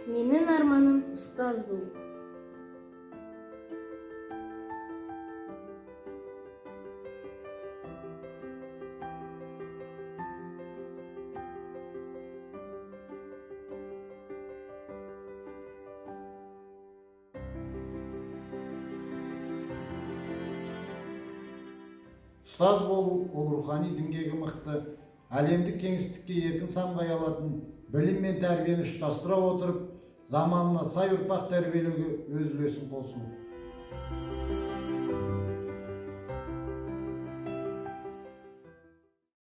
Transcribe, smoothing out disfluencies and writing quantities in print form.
Менің арманым – ұстаз болу. Ұстаз болу – ол рухани діңгегі мықты, әлемдік кеңістікке еркін самғай алатын, білім мен тәрбиені ұштастыра отырып, заманына сай ұрпақ тәрбиелеуге өз үлесін қосу.